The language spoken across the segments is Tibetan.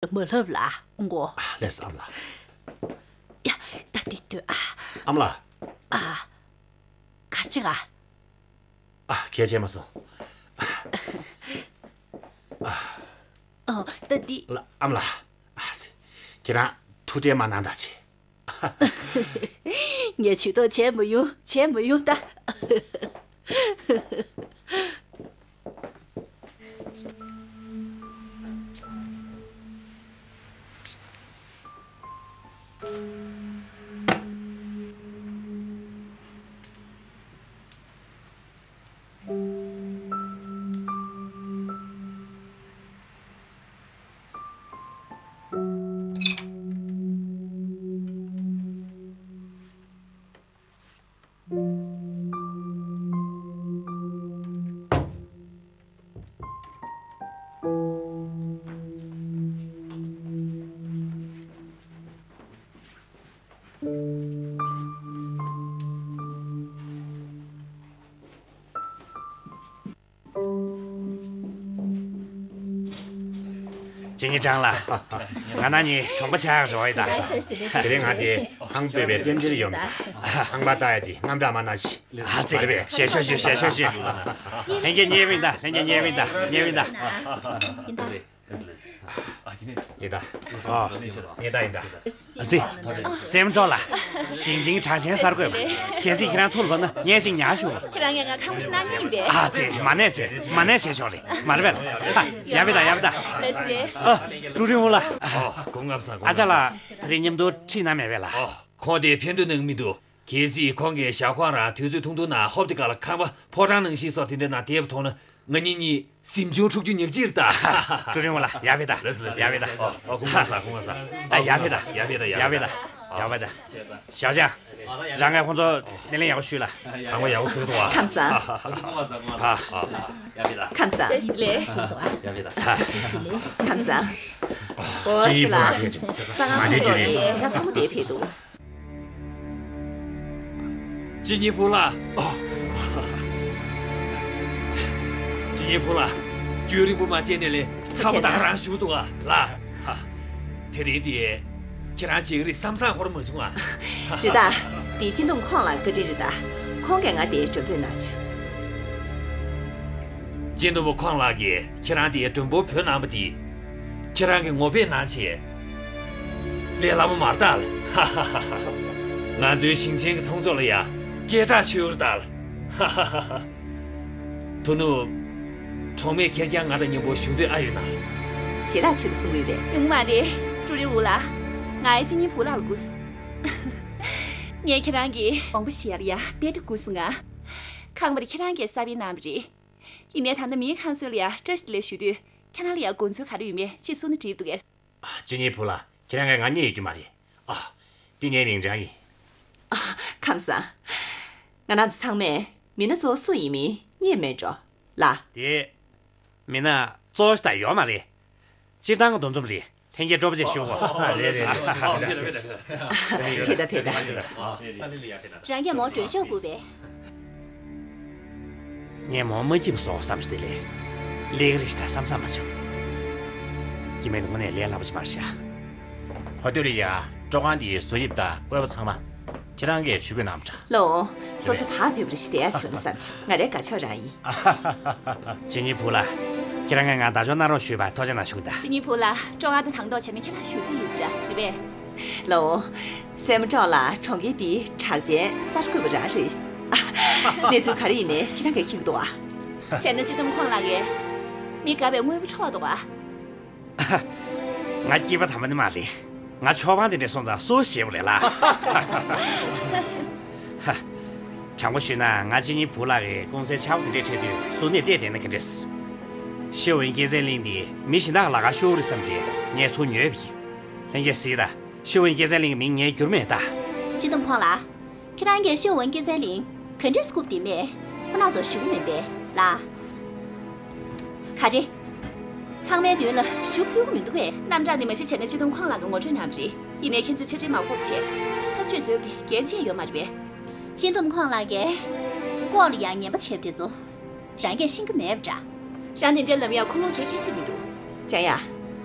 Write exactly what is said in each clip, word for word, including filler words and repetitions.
མ་ལབ་ལ་འགོ། ལགས་སོ་ཨ་མ་ལགས། ཡ། ད་འདི་སྡོད་ཨ། ཨ་མ་ལགས། ཨ། གར་ཅིག་ཨ། ཨ། གལ་ཆེ་མ་སོང་། ཨ། ད་འདི། ལགས་ཨ་མ་ལགས། ཨ་ཙི། ཁྱེད་རང་ཐུགས་ཁྲལ་མ་གནང་ད་ཅི། ངས་ཇུས་གཏོགས་བྱས་མ་ཡོང་བྱས་མ་ཡོང་ད། ཅི་ཉི་ཀྲང་ལགས། ང་རང་གཉིས་གྲོངས་པ་ཆགས་ཡག་རོགས་ཡིན་ད། དེ་རིང་ང་དེ་ཧང་སྤེལ་བའི་རྟེན་འབྲེལ་ཡོད་མ་ད། ཧང་པ་ལྟ་ཡ་དེ་དངངས་སྐྲག་མ་གནང་ཞིག་ཨ་ཙི། མ་རེད་པས། ཞལ་ཤོག་ཞུ། ཞལ་ཤོག་ཞུ། ལྷན་རྒྱས་ཉེ་བིང་ད། ལྷན་རྒྱས་ཉེ་བིང་ད། ཉེ་བིང་ད། ཡིན་ད། ཨ། ཡིན་ད་ཡིན་ད། ཨ་ཙི། སེམས་སྤྲོ་ལ། ཞིང་ཆེན་གྲགས་ཅན་གསར་འགོད་པ། གལ་སྲིད་ཁྱེད་རང་ཐུགས་ལ་བབ་ན་ངས་ཅིག་ཉར་ཞུ། ཁྱེད་རང་ངས་ང་ཁང་བ་ཞིག་གནང་མཁན་ཡིན་པས། ཨ་ཙི། མ་ནས་བྱེད། མ་ནས་བྱེད་ཤོག་རེད། མ་རེད་པས་ལ། ཡ་བེ་ད། ཡ་བེ་ད། ལགས་སེ། ཨ། ཀྲུའུ་རིན་ཝུ་ལགས། ཨོ། སྐུ་ངོ་ས། སྐུ་ངོ་ས། ཨ་ཅག་ལགས་དེ་རིང་མཉམ་དུ་ཁྲིད་གནང་མེད་པས་ལ། ཨོ། ཁོང་དེ་ཕེབས་འདོད་གནང་མི་འདུག་གལ་སྲིད་ཁོང་གིས་ཞའོ་ཁང་རང་དུས་ཚོད་ཐུང་ཐུང་ནང་ཧོབ་དེ་ག་ལ་ཁང་པ་ཕོ་བྲང་ནང་བཞིན་བཟོ་དེ་འདྲ་ནང་བསྡད་པ་མཐོང་ན་ང་གཉིས་གཉིས་གཟིམ་ཆུང་འཁྲུག་རྒྱུ་ཉག་གཅིག་རེད་ད། ཀྲུའུ་རིན་ཝུ་ལགས། ཡ་བེ་ད། ལགས་སོ་ལགས་སོ། ཡ་བེ་ད། ཨོ། ཨོ། སྐུ་ངོ་ས། སྐུ་ངོ་ས། ཨ། ཡ་བེ་ད། ཡ་བེ་ད། ཡ་བེ་ད། ཡ་བེ་ད། ཞའོ་ཅང་། རང་གིས་ཁོང་ཚོ་སྣེ་ལེན་ཡག་པོ་ཞུས་ལ། ཁང་པ་ཡག་པོ་བཟོས་འདུག་ཨ། ཁམས་བཟང་། ཨ། ཨ། ཡ་བེ་ད། ཁམས་བཟང་། བཀྲ་ཤིས་བདེ་ལེགས། ཡ་བེ་ད། ཁམས་བཟང་། ཨོ། ཅི་ཡིན་ལ། ཅི་ག་ཚང་མ་དེ་ཕེབས་འདུག་ཅི་ཉི་ཕུ་ལགས། ཨོ། ཅི་ཉི་ཕུ་ལགས། རྒྱུན་རིང་པོ་མ་མཇལ་ནས་ལས་ཚ་པོ་ད་ག་རང་བཞུགས་འདུག་ག་ལ། ཧ། དེ་རིང་འདི་ཁྱེད་རང་ཅིག་རིག་བསམ་བསམ་ཧོར་མ་བྱུང་ཨ། རེད་ད། འདི་སྤྱི་འདོམས་ཁོང་ལ་བཀའ་དྲིན་རེད་ད། ཁོང་གིས་ང་འདིར་མགྲོན་འབོད་གནང་བྱུང་། སྤྱི་འདོམས་པ་ཁོང་ལགས་ཀྱིས་ཁྱེད་རང་དེའི་མགྲོན་པོ་བོས་གནང་པ་དེ། ཁྱེད་རང་གིས་ངོ་ཕོད་གནང་བྱས། ལས་སླ་མོ་མ་རེད་ད། ཧ་ཧ་ཧ་ཧ། ང་ཚོའི་ཞིང་ཆེན་གྱི་ཚོང་ཚོགས་ལ་ཡ་སྐད་གྲགས་ཆོད་ཀྱི་རེད་ད། ཧ་ཧ་ཧ་ཧ། དོ་ནུ། གྲོགས་མེད་ཁེར་རྐྱང་ང་དང་མཉམ་པོ་བཞུགས་འདོད་ཨ་ཡོད་ན། ཞེ་དྲག་ཆེད་དུ་གསུང་གི་ཡོད་པས། ཡོང་གི་མ་རེད། ཀྲུའུ་རིན་ཝུ་ལགས། ང་ཡ་ཅི་ཉི་ཕུ་ལགས་ལ་སྒུག་སོང་། ངས་ཁྱེད་རང་གི་དགོངས་པ་བཞེས་ཡ་ལ་ཡ་དཔེ་དེ་སྒུག་སོང་ང་། ཁང་པ་དེ་ཁྱེད་རང་གིས་གསར་པའི་གནང་བ་རེད། ཡིན་ནའི་ད་ལྟ་མིའི་ཁང་གསོལ་ལ་ཡ་བཀྲ་ཤིས་བདེ་ལེགས་ཞུ་དུས་ཁྱེད་རང་ལ་ཡ་དགོངས་ཚུལ་ག་རེ་ཡོད་མེད་ཅིག་གསུངས་ན་འགྲིག་འདུག་གས། ཨ། ཅི་ཉི་ཕུ་ལགས། ཁྱེད་རང་གིས་ང་རྙེད་ཡོད་རྒྱུ་མ་རེད། ཨ། འདི་ངའི་མིང་ཅང་ཡིན། ཨ། ཁམས་བཟང་། ང་རང་ཚོ་ཚང་མས་མི་སྣ་གཙོ་བོ་སུ་ཡིན་མིན་རྙེད་མེད་འགྲོ་ལ། དེ། མི་སྣ་གཙོ་བོ་ཞིག་ད་ཡོད་མ་རེད། སྤྱིར་བཏང་གི་འདུ་འཛོམས་རེད། ལྷན་རྒྱས་སྤྲོ་པོ་བྱས་བཞུགས་གོ། རེད་རེད་རེད། ཨ། ཕེབས་ད་ཕེབས་ད། རང་གིས་མོ་གྲོས་ཆོད་དགོས་པས། ངས་མོ་མ་སྐྱིད་པ་བཟོ་བསམ་ཞིག་དེ་ལས། ལས་ཀ་རིགས་ད་བསམ་བསམ་མ་བྱུང་། སྐྱེ་དམན་དངོས་གནས་ལས་སླ་པོ་ཅིག་མ་རེད་ཤག་གོ་ཐོས་ལ་ཡ། སྤྲོ་ཁང་འདིའི་བཟོ་དབྱིབས་དང་དབོལ་པོ་ཚང་མ་ཁྱེད་རང་གིས་ཇུས་འགོད་གནང་བ་འདྲ། ལགས་འོང་། སོ་སོ་བག་ཕེབས་པ་རེ་ཞིག་བསྡད་ཡ་བྱུང་ན་བསམ་བྱུང་། ང་རའི་དགའ་ཕྱོགས་རང་ཡིན། ཅི་ཉི་ཕུ་ལགས། ཁྱེད་རང་གིས་ང་བདག་སྐྱོང་གནང་རོགས་ཞུས་པར་ཐུགས་རྗེ་གནང་ཞུ་གི་ད། ཅི་ཉི་ཕུ་ལགས། སྤྲོ་ཁང་དང་དང་ཐོག་བྱས་ན་ཁྱེད་རང་ཞུ་རྩིས་ཡོད་པ་འདྲ་རེད་པས། ལགས་འོང་། སྲས་མོ་སྤྲོ་ལགས་གྲོང་ཁྱེར་འདིའི་གྲགས་ཅན་གསར་འགོད་པ་རང་རེད། ཨ། གནས་ཚུལ་ག་རེ་ཡིན་ནའི་ཁྱེད་རང་གིས་མཁྱེན་གྱི་འདུག་ཨ། བྱས་ན་སྤྱི་འདོམས་ཁོང་ལགས་ཀྱིས་མི་དགའ་བའི་དངོས་པོ་འཕྲོག་འདུག་ཨ། ང་སྐྱེས་པ་དམ་པ་ནི་མ་རེད། ང་ཆོས་པ་འདི་འདྲས་སོང་ཙང་སུས་ཤེས་པ་རེད་ལ། ཧ། དྲང་པོ་ཞུས་ན་ང་ཅི་ཉི་ཕུ་ལགས་ཀྱི་ཀུང་སིའི་ཆག་སྒོ་འདི་འདྲས་འཕྲད་དུས་ཟུར་ནས་བལྟས་བསྡད་ན་ག་འདྲས། ཤེས་ཝན་སྐྱེད་ཚལ་གླིང་འདི་མི་གཞན་དག་ལ་ཁ་ཤོར་རེད་བསམ་སྟེ་ངས་ཚུར་ཉོས་པ་ཡིན། ལྷན་རྒྱས་གཟིགས་དང་། ཤེས་ཝན་སྐྱེད་ཚལ་གླིང་གི་མིང་ངས་བསྒྱུར་མེད་ད། སྤྱི་འདོམས་ཁོང་ལགས། ཁྱེད་རང་གིས་ཤེས་ཝན་སྐྱེད་ཚལ་གླིང་ག་འདྲས་བཀུག་བསྡད་མེད། ཁོ་རང་ཚོ་ཞུ་གི་མིན་པས་ལགས། ག་རེ། ཚང་མའི་མདུན་ལ་ཞུ་ཕོད་ཀྱི་མི་འདུག་པས། རྣམ་གྲངས་འདི་མ་གཞི་བྱས་ན་སྤྱི་འདོམས་ཁོང་ལགས་ཀྱིས་ངོ་སྤྲོད་གནང་བ་རེད། ཡིན་ནའི་ཁྱེད་ཚོས་ཆ་འཕྲིན་མ་གོ་བ་བྱས། ཐབས་ཇུས་འཛོལ་བ་དེ་འགན་ཆེ་ཡོད་མ་རེད་པས། སྤྱི་འདོམས་ཁོང་ལགས་ཀྱིས་ལྐོག་ལ་ཡང་ངན་པ་བྱས་པ་དེ་ཚོ། རང་གིས་ཤེས་ཀྱི་མེད་པ་འདྲ། ཞང་དེ་འདྲའི་ལམ་ཡང་ཁུངས་ལུང་གལ་ཁྱད་ཆེ་མི་འདུག། ཅང་ཡ།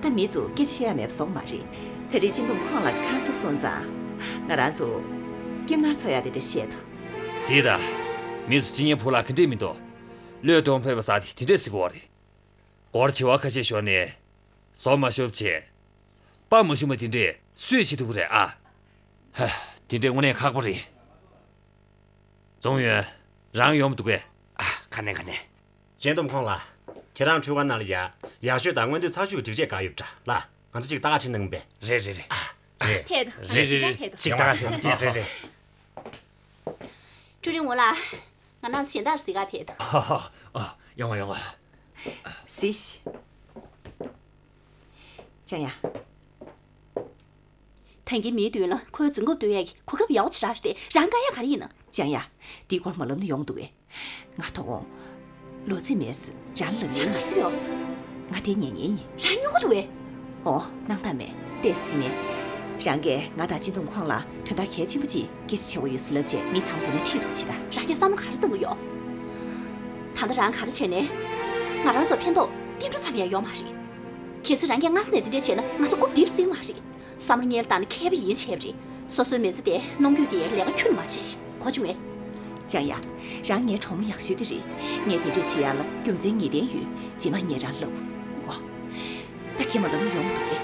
ད་མི་ཚོ་སྐད་ཆ་བཤད་ཡ་མེད་པ་བཟོ་གི་མ་རེད། ད་རེས་སྤྱི་འདོམས་ཁོང་ལགས་ཀྱི་ཁ་གསོ་སོང་ཙང་། ང་རང་ཚོ་སྐྱིད་སྣང་འཚོལ་ཡ་དེ་འདྲ་བཤད་དོ། གཟིགས་དང་། མི་ཚོ་སྤྱི་གཉེར་བུ་ལགས་ག་འདྲས་མི་འདུག་བློས་གཏོང་ཕོད་པ་ཟེར་དེ་དེ་འདྲས་ཟེར་གི་ཡོད་རེད། སྒོར་བྱེ་བ་ཁ་ཤས་ཤོར་ནས། བཟོ་མ་ཤོར་བྱས། པར་མ་ཞུ་མ་དེ་འདྲས་སུས་བྱེད་ཐུབ་ཀྱི་རེད་ཨ། ཧ། དེ་འདྲས་དངོས་གནས་ཁག་པོ་རེད། ཙུང་ཡོན། རང་ཡོང་མི་འདུག་གས། ཨ། ག་ནས་ག་ནས། སྤྱི་འདོམས་ཁོང་ལགས། ཁྱེད་རང་འཕྲུལ་ཁང་ནང་ལ་ཡ། ཡག་ཤོས་དང་སྔོན་ཐོན་ཚགས་ཤོས་ཀྱི་སྒྲིག་ཆས་གང་ཡོད་པ་འདྲ་ལ། ང་ཚོ་གཅིག་ལྟ་ག་ཁྲིད་གནང་པས། རེད་རེད་རེད། ཨ། རེད། ཐད་དོ། རེད་རེད་རེད། ཐད་དོ། གཅིག་ལྟ་ག་ཁྲིད་གནང་། རེད་རེད། ཀྲུའུ་རིན་ཝུ་ལགས། ང་རང་ཚོ་གཞན་དག་ལ་གཟིགས་ག་ཕེབས་དོ། ཨ། ཡོང་བ་ཡོང་བ། གཟིགས་ཤིག་ཅང་ཡ། ད་གིན་མིའི་མདུན་ལ་ཁོའི་འཛིན་རྒྱབ་སྟོན་ཡས་ཀྱི་གོ་སྐབས་ཡག་པོ་ཅིག་རག་ཤག་སྟེ། རང་དགའ་ཡ་ག་རེ་ཡིན་ན། ཅང་ཡ། འདི་སྐོར་མ་ལབ་ན་ཡོང་འདུག་གས། ང་དོ་དགོང་། ལོ་ཚིགས་མེད་ཟེར་རང་ལབ་ཉན་ཡིན། རང་ག་རེ་ཟེར་ཡོད། ང་དེ་ཉན་ཉན་ཡིན། རང་སྨྱོ་གི་འདུག་གས། འོ། སྣང་དག་མེད། ཏོག་ཙམ་ནས། རང་གིས་ང་དང་སྤྱི་འདོམས་ཁོང་ལ་དོན་དག་གལ་ཆེན་པོ་ཅིག་སྐད་ཆ་བྱེད་དགོས་ཡོད་ཟེར་ལབ་བྱས་མི་ཚང་མ་དེ་ནས་ཁྲིད་ཐུབ་ཅིག་དང་། རང་གིས་བསམ་བློ་ག་རེ་གཏོང་གི་ཡོད། ད་ལྟ་རང་ག་རེ་བྱས་ནས། ང་རང་ཚོར་ཕན་ཐོགས་ཏིལ་འབྲུ་ཙམ་ཡང་ཡོད་མ་རེད། གལ་སྲིད་རང་གིས་སྔ་ས་ནས་དེ་འདྲ་བྱས་ན་ང་ཚོ་རྐུབ་སྟེགས་སྲིད་མ་རེད། བསམ་བློ་སྔོན་ལ་བཏང་ནས་མཁས་པ་ཡིན་བྱས་པ་རེད། སོ་སོའི་མི་ཚེ་དེ་གནོང་འགྱོད་ཀྱི་ལས་ཀ་ཁྱོན་ནས་མ་བྱེད་ཤིག་གོ་བྱུང་ངས། ཅང་ཡ། རང་ངའི་གྲོགས་མོ་ཡག་ཤོས་དེ་རེད། ངས་དེ་འདྲས་བྱེད་ཡ་ལ་རྒྱུ་མཚན་ངེས་གཏན་ཡོད། རྗེས་མ་ངས་རང་ལབ། འོ། ད་ཁྱེད་མ་ལབ་ན་ཡོང་མི་འདུག་གས།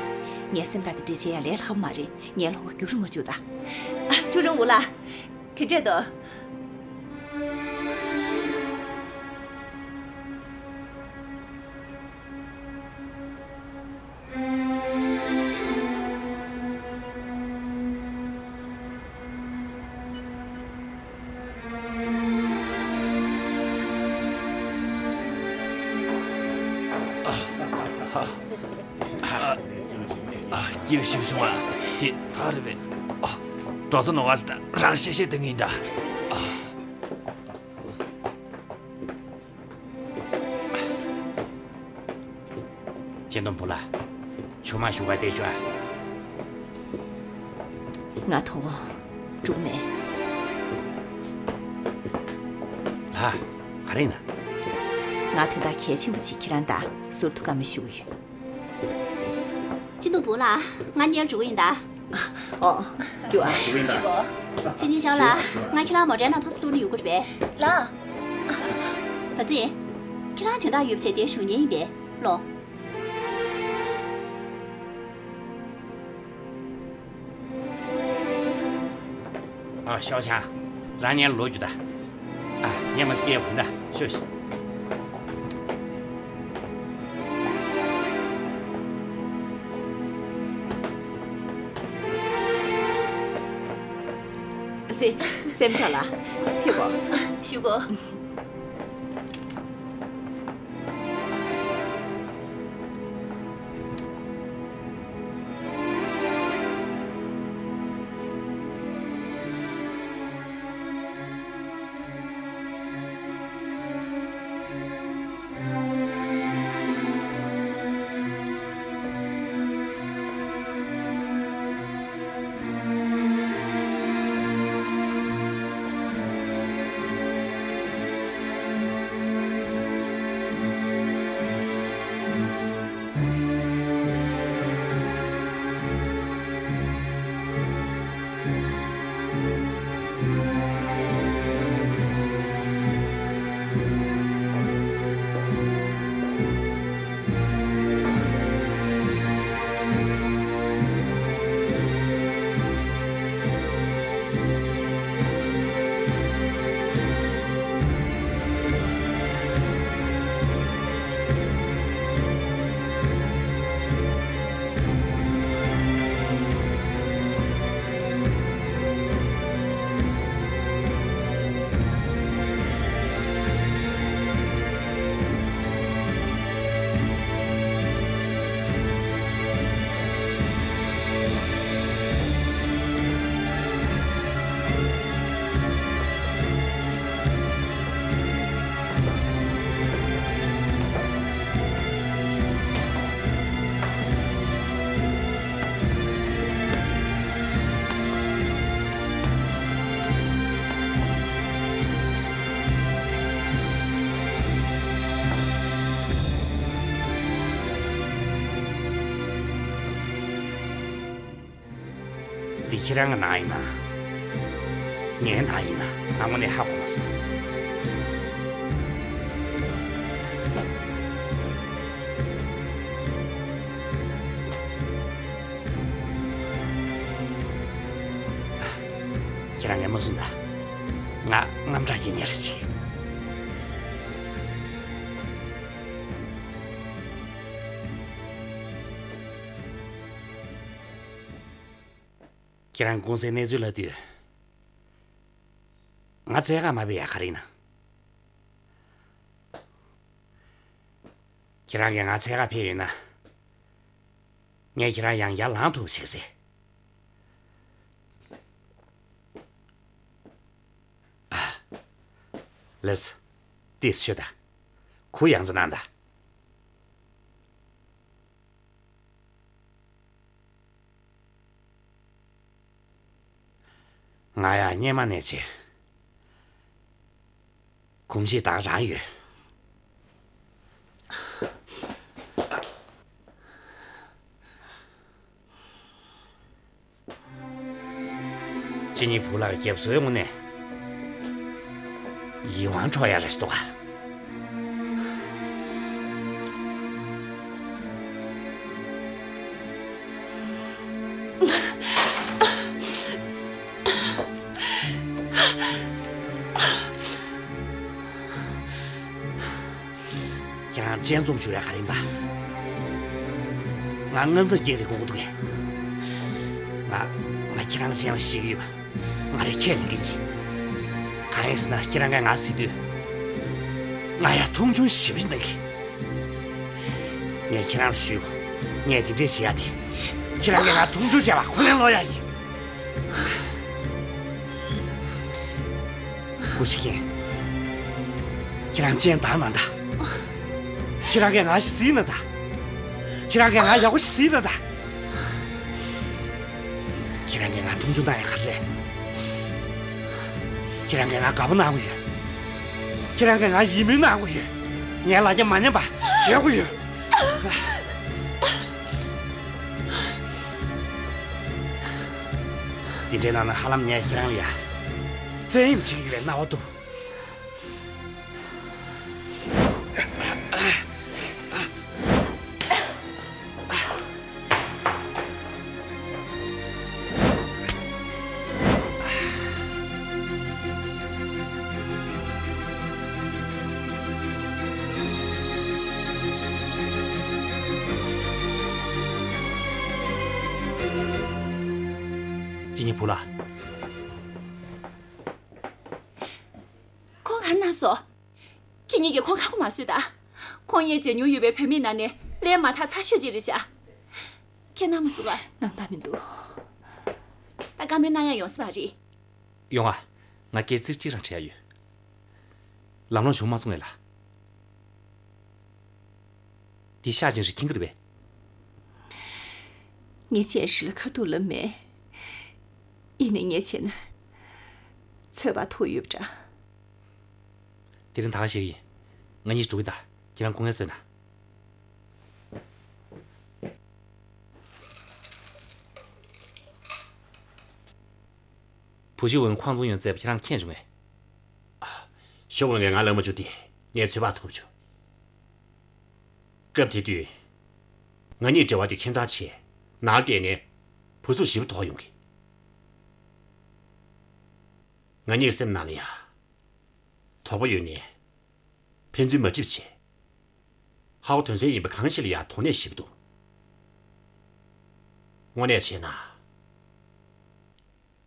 ངའི་སེམས་ཐག་དེ་འདྲས་བྱེད་ཡ་ལས་སླ་པོ་མ་རེད། ངའི་བློ་ཁ་འགྱུར་རུ་མ་བཅུག་ད། ཨ། ཀྲུའུ་རིན་ཝུ་ལགས། ག་འདྲས་འདུག་ཨ། སྐྱིད་པོ་ཞིག་བྱུང་བ་དེ་ག་རེ་རེད་པས། ཨ། འགྲོ་ས་ནོར་བ་ཟེར་ད་རང་ཤེས་ཤེས་དེ་ངིན་ད། ཨ། སྤྱི་འདོམས་བུ་ལགས། ཆུ་མ་ཞུ་ག་བསྡད་ཤོག་ཨ། ང་དོ་དགོང་འགྲོ་མེད། ལགས། ག་རེ་ཡིན་ན། ང་དོན་དག་གལ་ཆེན་པོ་ཅིག་ཁྱེད་རང་དང་ཟུར་དུ་བཀའ་མོལ་ཞུ་གི་ཡོད། སྤྱི་འདོམས་བུ་ལགས། ང་གཉིས་འགྲོ་གི་ཡིན་ད། ཨོ། རྒྱུགས་ཨ། ཅི་ཉི་ཞང་ལགས། ང་ཁྱེད་རང་མོ་ཊའི་ནང་ཕར་ཚུར་བཏུག་ན་ཡོང་གི་རེད་པས། ལགས། བ་ཚི། ཁྱེད་རང་དོན་དག་ཡོད་པ་བྱས་དེ་ཞུ་མཁན་ཡིན་པས། ལོ། ཨ། ཤའོ་ཆང་། རང་ཉལ་ལོག་རྒྱུགས་ད། ཨ། ཉལ་མ་སྐྱེལ་བུ་ད་ཤོ་ཤི། སེ། སེམས་ཁྲལ་ལ། ཕེབས་གོ། ཞུ་གོ། འདི་ཁྱེད་རང་གི་ནང་ཡིན་ན། ངའི་ནང་ཡིན་ན་ང་དངོས་གནས་ཧ་གོ་མ་སོང་། ཁྱེད་རང་ངས་མ་གསུངས་ད། ང་དངངས་སྐྲག་སྐྱེ་མཁན་རེད་ཅིག། ཁྱེད་རང་གུང་སེང་གནས་ཚུལ་ལབ་དུས། ང་འཚོལ་ག་མ་ཕེབས་ཡ་ག་རེ་ཡིན་ན། ཁྱེད་རང་གིས་ང་འཚོལ་ག་ཕེབས་ཡོད་ན། ངས་ཁྱེད་རང་ཡང་བསྐྱར་ལངས་ཐུབ་པ་བྱེད་ཟེར། ཨ། ལགས་སོ། ཏོག་ཙམ་ཤོད་དང་། གུ་ཡངས་ཙམ་གནང་དང་། ང་ཡང་སྔོན་མ་ནས་བྱས། གོམས་གཤིས་དེ་རང་ཡོད། ཅི་ཉི་བུ་ལགས་རྒྱབ་སོའི་ངོ་ནས་ཡིད་དབང་འཕྲོག་ཡ་རེད་འདུག་ག། ཁྱེད་རང་སྤྱན་འཛུམ་བྱུང་ཡ་ག་རེ་ཡིན་པ། ང་དངངས་འཚབ་སྐྱེ་རེ་དགོས་ཀྱི་འདུག་གས། ང་ང་ཁྱེད་རང་སྤྱན་ལ་ཤེས་ཀྱི་ཡོད་པ། ང་རེ་ཁས་ལེན་གྱི་ཡིན། གང་ཡིན་ཟེར་ན་ཁྱེད་རང་གིས་ང་གཟིགས་དུས། ང་ཡ་མཐོང་ཆུང་ཞེ་པོ་ཞིག་གནང་གི། ངས་ཁྱེད་རང་ལ་ཞུས་གོ། ངས་དེ་འདྲས་བྱེད་ཡ་དེ། ཁྱེད་རང་གིས་ང་མཐོང་ཆུང་བྱས་པ་ཁས་ལེན་སློག་ཡ་ཡིན། སྐུ་མཁྱེན། ཁྱེད་རང་སྤྱན་གདབ་གནང་དང་། ཁྱེད་རང་གིས་ང་ཞིག་གཟིགས་གནང་དང་། ཁྱེད་རང་གིས་ང་ཡག་པོ་ཞིག་གཟིགས་གནང་དང་། ཁྱེད་རང་གིས་ང་མཐོང་ཆུང་གནང་ཡ་ག་རེ་རེད། ཁྱེད་རང་གིས་ང་དགའ་པོ་གནང་གི་ཡོད། ཁྱེད་རང་གིས་ང་ཡིད་སྨོན་གནང་གི་ཡོད། ངའི་ལ་རྒྱ་མ་ཉམས་པ་བྱེད་དགོས་ཡོད། འདི་འདྲའི་ནང་ན་ཧ་ལམ་ངས་ཁྱེད་རང་ལ་ཡ་བཙན་གཡེམ་བྱེད་ཀྱི་ཡོད་པའི་སྣང་བ་འདུག། ཅི་ཉི་བུ་ལགས། ཁོང་ག་རེ་གནང་སོང་། ཁྱེད་གཉིས་ཀྱིས་ཁོང་ཁ་ཁོ་མ་བཟོས་དང་། ཁོང་ངས་མཇལ་མྱོང་ཡོད་པའི་བུད་མེད་ནང་ནས་ལས་མ་ཐག་ཚ་ཤོས་ཅིག་རེད་ཤག། ཁྱེད་གནང་མ་སོང་བ། གནང་ཐབས་མི་འདུག། ད་བཀའ་མོལ་གནང་ཡ་ཡོང་ས་མ་རེད། ཡོང་ཨ། ང་སྐད་ཙིག་གཅིག་རང་དྲི་ཡ་ཡོད། ལམ་ལྷོང་བྱུང་མ་སོང་ངས་ལ། འདི་ཤ་ཅན་རེད་མཁྱེན་གྱི་རེད་པས། ངས་ཅན་རེད་ལ་ཁ་ཐུག་ལབ་མེད། ཡིན་ནའི་ངས་བྱས་ན་ཚོད་དཔག་ཐུག་ཡོད་པ་འདྲ། དེ་རིང་ད་ག་ཞིག་ཡིན། ང་གཉིས་འགྲོ་གི་ད། ཁྱེད་རང་སྐུ་ངལ་གསོས་ན། བུ་ཤི་ཝུན་ཁོང་ཚོ་ཡོང་བཙལ་བ་ཁྱེད་རང་མཁྱེན་བྱུང་ངས། ཤོ་ཝུན་ལས་ང་ལབ་མ་བཅུག་སྟེ་ངས་ཚོད་དཔག་ཐུབ་བྱུང་། སྐབས་དེ་དུས། ང་གཉིས་འབྲེལ་བ་དེ་ཁྱད་མཚར་ཆེ། ནང་བལྟས་ནས་བུ་ཚུགས་ཞེ་པོ་དོགས་ཡོང་གི། ང་གཉིས་སེམས་ནང་ལ་ཡ། དོགས་པ་ཡོད་ནས། ཕན་ཚུན་མ་འགྲིག་བྱས། ཧའོ་དོན་ཚན་ཡིན་པ་གང་ཞིག་ལ་ཡ་དོགས་གནས་ཞེ་པོ་འདུག། དངོས་གནས་བྱས་ན།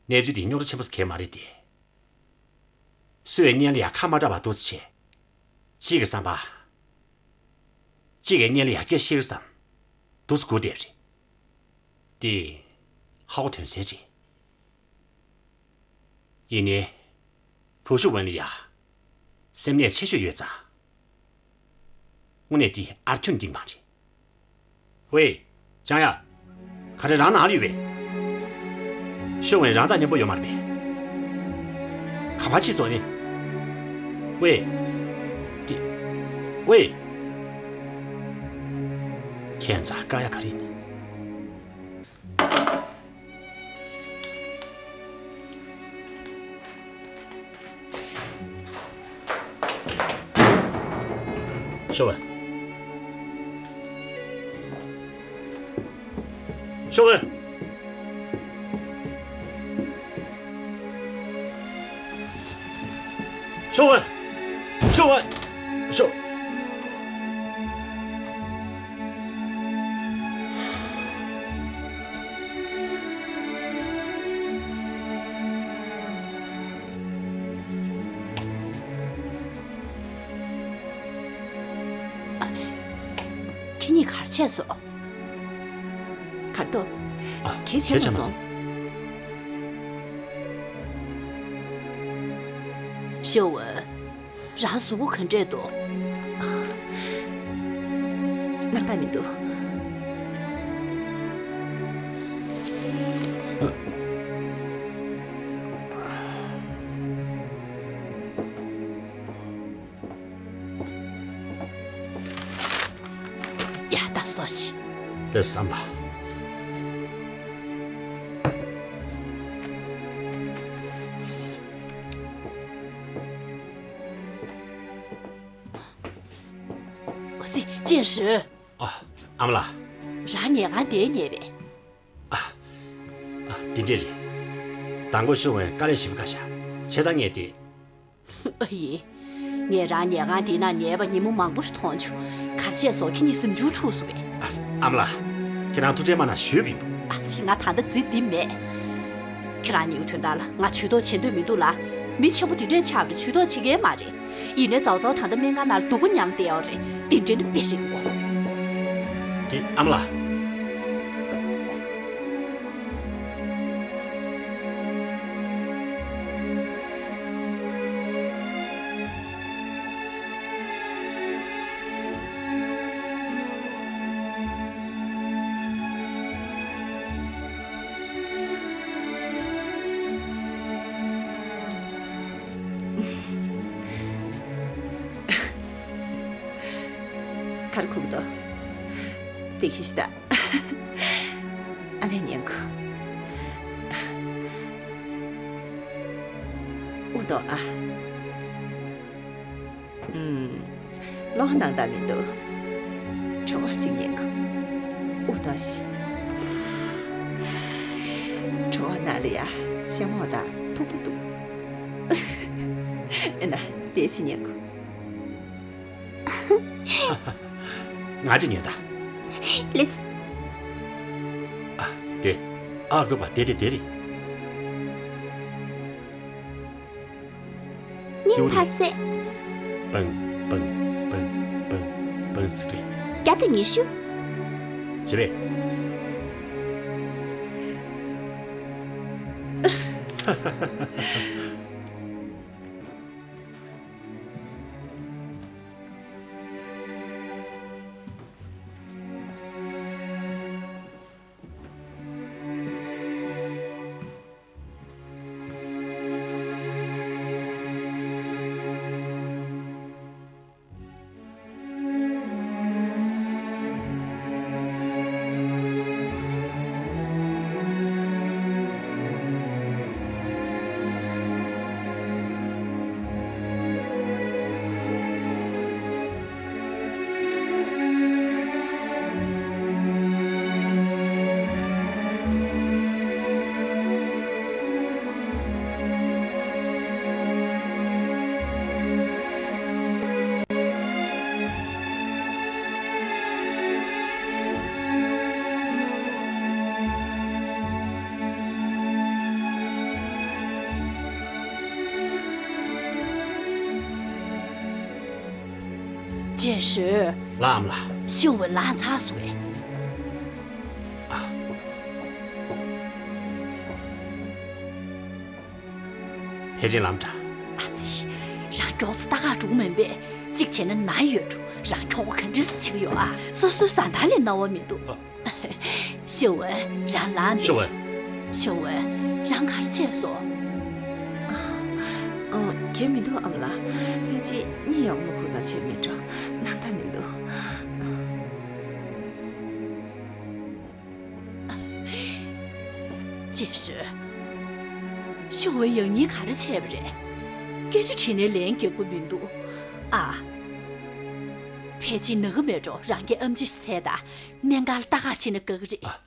གནས་ཚུལ་འདི་རྙོག་དྲ་ཆེན་པོ་གང་མ་རེད་དེ། སུ་ཡི་སྙན་ལ་ཡ་ཁ་མ་གྲགས་པ་འདུག་སེ་བྱས། གཅིག་གི་བསམ་པ། གཅིག་གི་སྙན་ལ་ཡ་སྐད་ཤེར་བསམ། འདུག་སེ་སྒུག་བསྡད་པ་རེད། དེ། ཧའོ་དོན་ཚན་རེད། ཡིན་ནའི། བུ་ཤུ་ཝན་ལ་ཡ། སེམས་ནད་ཆེ་ཤོས་ཡོད་ཙང་། དངོས་གནས་འདི་ཨར་ཐོན་འདིང་མ་རེད། ཝེ། ཅང་ཡ། ག་རེ་རང་ནང་ལ་ཡོད་པས། ཤོ་ཝན་རང་དང་མཉམ་པོ་ཡོད་མ་རེད་པས། ག་པར་ཕྱིན་སོང་ནི། ཝེ། འདི། ཝེ། ཁྱད་མཚར་དཀའ་ཡ་ག་རེ་ཡིན། ཤོག་ཨ། ཤོག་ཨ། ཤོག་ཨ། ཤོག་ཨ། ཤོག་ཁྱེད་གཉིས་ག་རེ་བྱས་སོང་། གར་འདུག་ཨ། གས་བྱས་མ་སོང་། ཤོ་ཝེ། རང་གཟུགས་པོ་ག་འདྲས་འདུག་སྣང་དག་མི་འདུག་ཡ་ད་སོ་ཞིག་ལགས་སམ་ལགས། ཨོ་ཙི། ཅེ་ཧྲི། ཨ། ཨ་མ་ལགས། རང་ཉལ་ཁང་དེར་ཉལ་པས། ཨ། ཨ། དེ་འདྲས་རེད། མདང་དགོང་ཤོ་ཝེ་དཀའ་ལས་ཞེ་པོ་ཁག་ཤག་བྱས་ཙང་ངས་དེ། ཨ་ཡེ། ངས་རང་ཉལ་ཁང་འདི་ན་ཉལ་བ་ཉིན་མོ་མང་པོ་ཞིག་མཐོང་བྱུང་། ག་རེ་བྱས་སོང་། ཁྱེད་གཉིས་གཟིམ་ཆུང་འཁྲུགས་སོང་བས། ཨ། ཨ་མ་ལགས། ཁྱེད་རང་ཐུགས་ཁྲལ་མ་གནང་ཞུས་པ་ཡིན། ཨ་ཙི། ང་ད་ལྟ་རྫི་འདི་མེད། ཁྱེད་རང་གཉིས་ཀྱི་དོན་དག་ལ་ང་ཇུས་གཏོགས་བྱེད་འདོད་མི་འདུག་ལ། མི་ཆེན་པོ་དེ་འདྲས་ཆགས་པ་རེད། ཇུས་གཏོགས་བྱེད་མཁན་མ་རེད། ཡིན་ནའི་ཙའོ་ཙའོ་ད་ལྟ་སྨན་ཁང་ནང་སྡུག་པོ་མྱངས་བསྡད་ཡོད་རེད། དེ་འདྲས་ནི་དཔེ་རིང་གོ། དེ་ཨ་མ་ལགས། ག་རེ་ཁུག་འདུག་དེ་ཁྱི་ཤི་ད། ཨ་མས་ཉན་གོ། ཨུ་དོ་ཨ། ཨུམ། བློ་སྣང་དག་མི་འདུག་གྲོད་ཁོག་ཅིག་ཉན་གོ། ཨུ་དོ་ཤི། གྲོད་ཁོག་ནང་ལ་ཡ་ཤ་མོག་དང་ཐུག་པ་འདུག་ཨེ་ན་དེ་ཅིག་ཉན་གོ། ང་ཅིག་ཉོན་ད། ལེས། ཨ། དེ། ཨ་དགོས་པ་དེ་དེ་དེ་རེད། སྙིང་འཕར་རྩེ། པང་པང་པང་པང་པང་ཟེར་རེད། བརྒྱ་དང་ཉི་ཤུ། རེད་པས། ཅེ་ཧྲི། ལགས་ཨ་མ་ལགས། ཤོ་ཝེ་ལངས་ཚར་སོང་བས། ཨ། ཕལ་ཆེར་ལངས་དྲགས། ཨ་ཙི། རང་མགྱོགས་ཚོ་ལྟ་ག་འགྲོ་མིན་པས། གཅིག་བྱས་ན་ན་ཡོད་འགྲོ། རང་ཁྱོ་ག་ག་འདྲས་སེ་བྱེད་ཀྱི་ཡོད་ཨ། སོ་སོའི་བཟའ་ཟླ་ལས་སྣང་བ་མི་འདུག་ཨ། ཤོ་ཝེ། རང་ལངས་མེད། ཤོ་ཝེ། ཤོ་ཝེ། རང་ག་རེ་བྱས་སོང་། ཨ། གས་མི་འདུག་ཨ་མ་ལགས། ཕལ་ཆེར་གཉིད་ཡག་པོ་མ་ཁུག་ཙང་བྱས་མེད་འགྲོ། སྣང་དག་མི་འདུག་ཅེ་ཧྲི། ཤོ་ཝེ་ཡང་སྙིང་ག་རེ་བྱས་པ་རེད། སྐད་ཆ་དྲིས་ནའི་ལན་རྒྱག་གི་མི་འདུག་ཨ། ཕལ་ཆེར་ན་གི་མེད་འགྲོ། རང་གི་ཨམ་ཆི་ཟས་དང་གནས་འགའ་ལ་ལྟ་ག་ཕྱིན་ན་དགའ་གི་རེད། ཨ།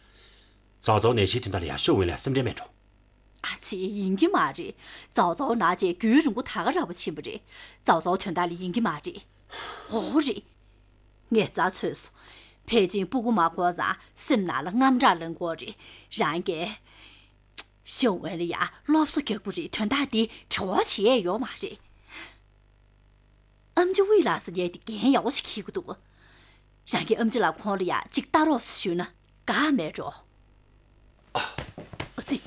ཙའོ་ཙའོ་ནད་གཞིའི་དོན་དག་ལ་ཡང་ཤོ་ཝུན་ལ་སེམས་ཁྲལ་མེད་འགྲོ། ཨ་ཙི། ཡིན་གྱི་མ་རེད། ཙའོ་ཙའོ་ན་བྱས་རྒྱུན་རིང་པོ་ད་ག་ར་བ་ཕྱིན་པ་རེད། ཙའོ་ཙའོ་དོན་དག་ལ་ཡིན་གྱི་མ་རེད། འོ་རེད། ངས་རྩ་ཚོས་སོང་། ཕལ་ཆེར་སྤུ་གུ་མ་འཁོར་ཙང་སེམས་ནང་ལ་དངངས་སྐྲག་ལངས་ཀྱི་ཡོད་རེད། རང་གིས་ཤོ་ཝུན་ལ་ཡང་སློབ་གསོ་རྒྱག་དགོས་རེད། དོན་དག་འདི་བྲེལ་བ་བྱེད་ཡས་ཡོད་མ་རེད། ཨམ་ཆི་དབུས་ལ་ཟེར་ཡས་དེ་འགན་ཡག་པོ་ཞིག་འཁྱེར་གྱི་འདུག། རང་གི་ཨམ་ཆི་ལགས་ཁོང་ལ་ཡང་ཅིག་ལྟ་རོགས་ཞུས་ན་དགའ་མེད་འགྲོ། ཨ་ཙི།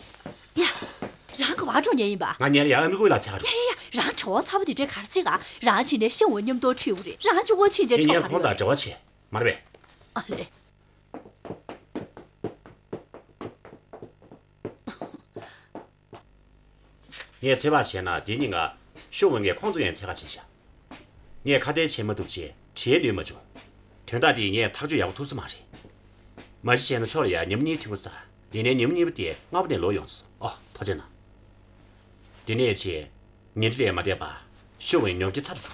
ཡ། རང་ག་པར་འགྲོ་མཁན་ཡིན་པ། ང་ཉལ་ཡ། ཨ་མའི་སྐུ་ལ་འཚོལ་ག་འགྲོ། ཡ་ཡ་ཡ། རང་བྲེལ་བ་ཚ་པོ་དེ་འདྲ་ག་རེ་བྱེད་ག། རང་ཕྱིན་ནས་ཤོ་ཝུན་མཉམ་དུ་ཁྲིད་དགོས་རེད། རང་གཅིག་པོ་ཕྱིན་བྱས་ངས་ཆོག་ག་ཁོང་རེད། དང་འབྲེལ་བ་བྱེད་མ་རེད་པས། ཨ་ལེ། ངས་ཚོད་དཔག་བྱས་ན་དེ་ཉིན་ང་ཤོ་ཝུན་གྱིས་ཁོང་ཚོ་ཡང་འཚོལ་ག་ཕྱིན་ཤག། ངས་ཁ་གཏད་བྱེད་མ་ཐུབ་བྱས་བྲིས་ལོས་མ་བྱུང་། དོན་དག་འདི་ངས་ཐག་གཅོད་ཡག་པོ་ཐུབ་ས་མ་རེད། མ་གཞི་བྱས་ན་ཕྱོགས་ལ་ཡང་ཉིན་མོ་གཉིས་འཐུས་པོ་ཟ། ཡིན་ནའི་ཉིན་མོ་གཉིས་པོ་དེ་སྔ་པོ་ནས་ལོག་ཡོང་སོང་། ཨོ། ཐུགས་རྗེ་གནང་། དེ་ནས་བྱས་ཉིན་རེ་ལས་མ་འདས་པར་ཤོ་ཝུན་ཉོབ་ཀྱི་ཚ་རུ་འགྲོ།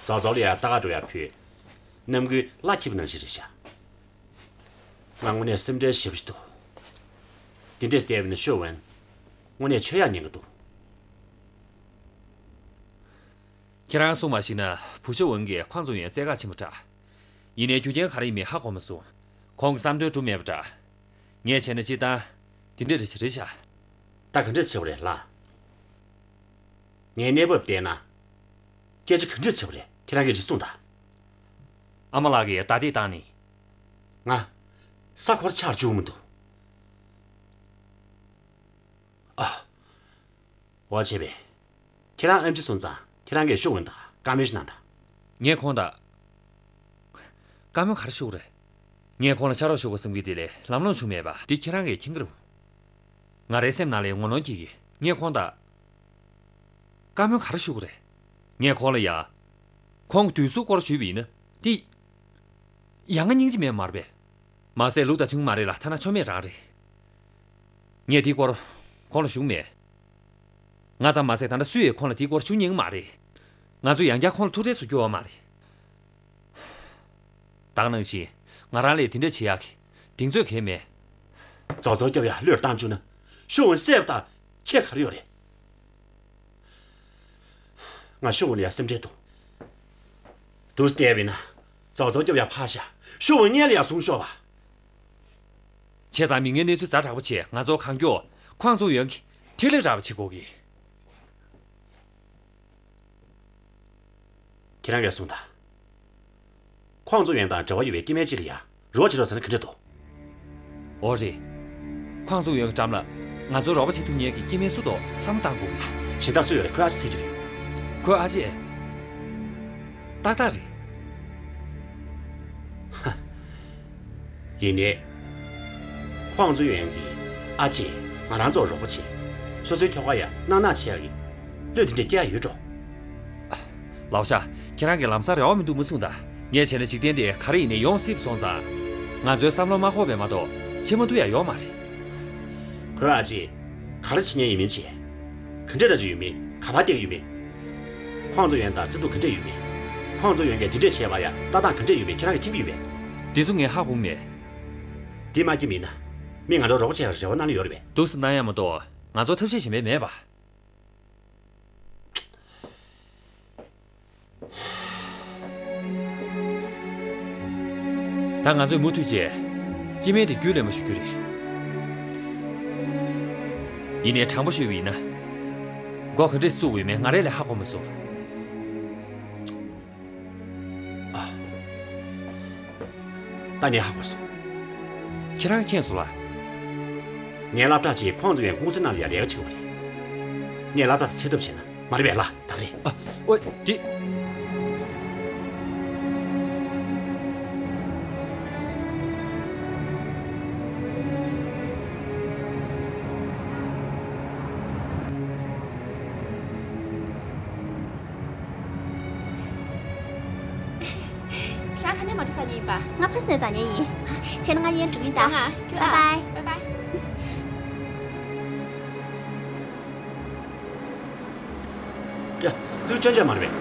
ཙའོ་ཙའོ་ལ་ཡང་ལྟ་ག་འགྲོ་ཡག་ཕུད། རྣམ་ཀུན་གླ་འཁྱེར་པ་ནང་བཞིན་རེད་ཤག། ང་དངོས་གནས་སེམས་ཁྲལ་ཞེ་པོ་ཞིག་འདུག། འདི་འདྲས་བལྟས་པ་ན་ཤོ་ཝུན་དངོས་གནས་ཆོས་ཡག་ཉན་གི་འདུག། ཁྱེད་རང་གསུངས་པ་ཞིག་ན་བུ་ཤོ་ཝུན་གྱིས་ཁོང་ཚོ་ཡོང་བཙལ་ག་ཕྱིན་པ་འདྲ། ཡིན་ནའི་རྒྱུ་རྐྱེན་ག་རེ་ཡིན་མིན་ཧ་གོ་མ་སོང་། ཁོང་གི་བསམ་དོན་འགྲུབ་མེད་པ་འདྲ། ངས་བྱས་ན་སྤྱིར་བཏང་འདི་འདྲ་རེ་ཞིག་རེད་ཤག། ད་ག་འདྲས་བྱེད་པ་རེད་ལགས། ངའི་གནས་བབ་བལྟས་ན། སྐད་ཆ་ག་འདྲས་བྱེད་པ་རེད། ཁྱེད་རང་གིས་ཅིག་གསུངས་དང་། ཨ་མ་ལགས་ཀྱིས་བརྡ་དེ་བཏང་ནས། ང་ས་འཁོར་ཆགས་བཅུག་མི་འདུག། ཨ། འོ་བྱས་པས། ཁྱེད་རང་ཨེམ་ཆི་སོང་ཙང་ཁྱེད་རང་གིས་ཤོ་ཝུན་དང་བཀའ་མོལ་ཞིག་གནང་དང་། ངས་ཁོང་དང་། བཀའ་མོལ་ག་རེ་ཞུ་དགོས་རེད། ངས་ཁོང་ལ་ཕྱག་རོགས་ཞུ་དགོས་བསམ་གྱི་དེ་ལས་ལམ་ལྷོང་བྱུང་མེད་པ་འདི་ཁྱེད་རང་གིས་མཁྱེན་གྱི་རེད། ང་རའི་སེམས་ནང་ལ་ངོ་གནོང་སྐྱེ་གི། ངས་ཁོང་དང་། བཀའ་མོལ་ག་རེ་ཞུ་དགོས་རེད། ངས་ཁོང་ལ་ཡ། ཁོང་གི་དུས་ཚོད་སྐོར་ཞུས་པ་ཡིན་ན་དེ། ཡ་ང་སྙིང་རྗེ་མེད་མ་རེད་པས། མ་ཟད་ལུགས་དང་མཐུན་གྱི་མ་རེད་ལ་ཐ་ན་ཆོ་མེད་རང་རེད། ངས་དེའི་སྐོར་ཁོང་ལ་ཞུ་གི་མེད། ང་ཙམ་མ་ཟད་ད་ལྟ་སུས་ཡང་ཁོང་ལ་དེའི་སྐོར་ཞུ་མཁྱེན་གྱི་མ་རེད། ང་ཚོས་ཡང་བསྐྱར་ཁོང་ལ་ཐུག་འཕྲད་བཟོ་རྒྱུ་ཡོད་མ་རེད། ད་ག་ནང་བཞིན་ང་རང་ལ་དེ་འདྲ་བྱེད་ཡག་གི་གདེང་ཚོད་གང་ཡང་མེད། ཙོག་ཙོག་སྐྱོབ་ཡ་བློས་བཏང་བཅུག་ན་ཤོ་ཝུན་བསད་པ་དང་ཁྱད་ག་རེ་ཡོད་རེད། ང་ཤོ་ཝུན་ལ་ཡ་སེམས་ཁྲལ་འདུག། དུས་བལྟས་པས་ན་ཙོག་ཙོག་སྐྱོབ་ཡ་ཕར་བཞག། ཤོ་ཝུན་སྔོན་ལ་ཡ་བཟུང་ཤོག་པ། བྱས་ཙང་མི་ངན་གནས་ཚུལ་ཛ་དྲག་པོ་བྱས། ང་ཚོ་གང་མགྱོགས་ཁོང་ཚོ་ཡོང་གི་ཐིག་ལེ་རག་པ་བྱེད་དགོས་གི། ཁྱེད་རང་གིས་གསུངས་དང་། ཁོང་ཚོ་ཡོན་དང་འབྲེལ་བ་ཡོད་པའི་སྐྱེ་དམན་ཅིག་ལ་ཡ་རོགས་བྱེད་རོགས་ཟེར་ན་ག་འདྲ་འདུག། འོ་རེད། ཁོང་ཚོ་ཡོན་གྱི་འགྲམ་ལ་ང་ཚོ་རོགས་པ་བྱེད་ཐུབ་མཁན་གྱི་སྐྱེ་དམན་སུ་འདུག་བསམ་བློ་བཏང་དགོས་གི། གཞན་དག་སུ་ཡོད་རེད། ཁོའི་ཨ་ཅེ་ཟེར་རྒྱུ་རེད། ཁོའི་ཨ་ཅེ། ཏག་ཏག་རེད། ཡིན་ནའི། ཁོང་ཚོ་ཡོན་གྱི་ཨ་ཅེས་ང་རང་ཚོར་རོགས་པ་བྱས། སོ་སོའི་ཁྱོ་ག་ཡ་གནག་གནག་བྱེད་ཡག་གི་བློས་དེ་འདྲ་སྐྱེ་ཡ་ཡོད་འགྲོ། ལའོ་ཤ། ཁྱེད་རང་གིས་ལམ་སང་རེ་བ་མི་འདུག་མ་གསུངས་དང་། ངས་བྱས་ན་འཇིག་རྟེན་འདི་ག་རེ་ཡིན་ནའི་ཡོང་སྲིད་པ་སོང་ཙང་། ང་ཚོའི་བསམ་བློ་མ་འཁོར་བས་མ་གཏོགས་བྱེད་མ་ཐུབ་ཡ་ཡོད་མ་རེད། ཁོའི་ཨ་ཅེས་ག་རེ་བྱེད་མཁན་ཡིན་མིན་བྱས། ག་འདྲ་འདྲ་ཅིག་ཡོད་མེད། ག་པར་བསྡད་ཀྱི་ཡོད་མེད། ཁོང་ཚོ་ཡོན་དང་བརྩི་འདུག་ག་འདྲ་ཡོད་མེད། ཁོང་ཚོ་ཡོན་གྱིས་དེ་འདྲས་བྱས་པ་ཡ་ལྟ་སྟངས་ག་འདྲ་ཡོད་མེད་ཁྱེད་རང་གིས་མཁྱེན་གྱི་ཡོད་པས། དེ་ཚོ་ངས་ཧ་གོ་གི་མེད། དེ་མ་བྱས་པ་ཡིན་ན། མི་ང་ཚོར་རོགས་པ་བྱེད་ཡག་རེ་བ་གནང་ལེ་ཡོད་རེད་པས། འདུག་སེ་གནང་ཡ་མ་གཏོགས་ང་ཚོར་ཐབས་ཤེས་གཞན་པ་མེད་པ། ད་ང་ཚོས་མུ་མཐུད་བྱས། སྐྱེ་དམན་དེ་རྒྱུས་ལོན་པ་ཞུ་རྒྱུ་རེད། ཡིན་ནའི་དྲང་པོ་ཞུས་པ་ཡིན་ན། འགོ་ག་འདྲས་བཙུགས་དགོས་མིན་ང་རང་ལ་ཧ་གོ་མ་སོང་། ཨ། ད་ངས་ཧ་གོ་སོང་། ཁྱེད་རང་མཁྱེན་སོང་ལ། ངའི་སློབ་གྲྭ་གཅིག་ཁོང་ཚོ་ཡང་ཀུང་སི་ནང་ལ་ཡ་ལས་ཀ་བྱེད་དགོས་རེད། ངས་སློབ་གྲྭ་དེ་ཚེ་ཐབས་བྱས་ན་མ་རེད་པས་ལ་ད་རེད། ཨ། ཨོ། དེ། ཧྲང་ཧ་ནས་མ་འགྲོ་ས་ནས་ཡིན་པ། ང་ཕ་སི་ནས་འཛག་ཉེན་ཡིན། བྱས་ན་ང་ཡན་འགྲོ་ཡིན་ད། ང་ང་ཁྱོད་ཨ། བའི་བའི། བའི་བའི། ཡ། ལུས་ཅོན་ཅན་མ་རེད་པས།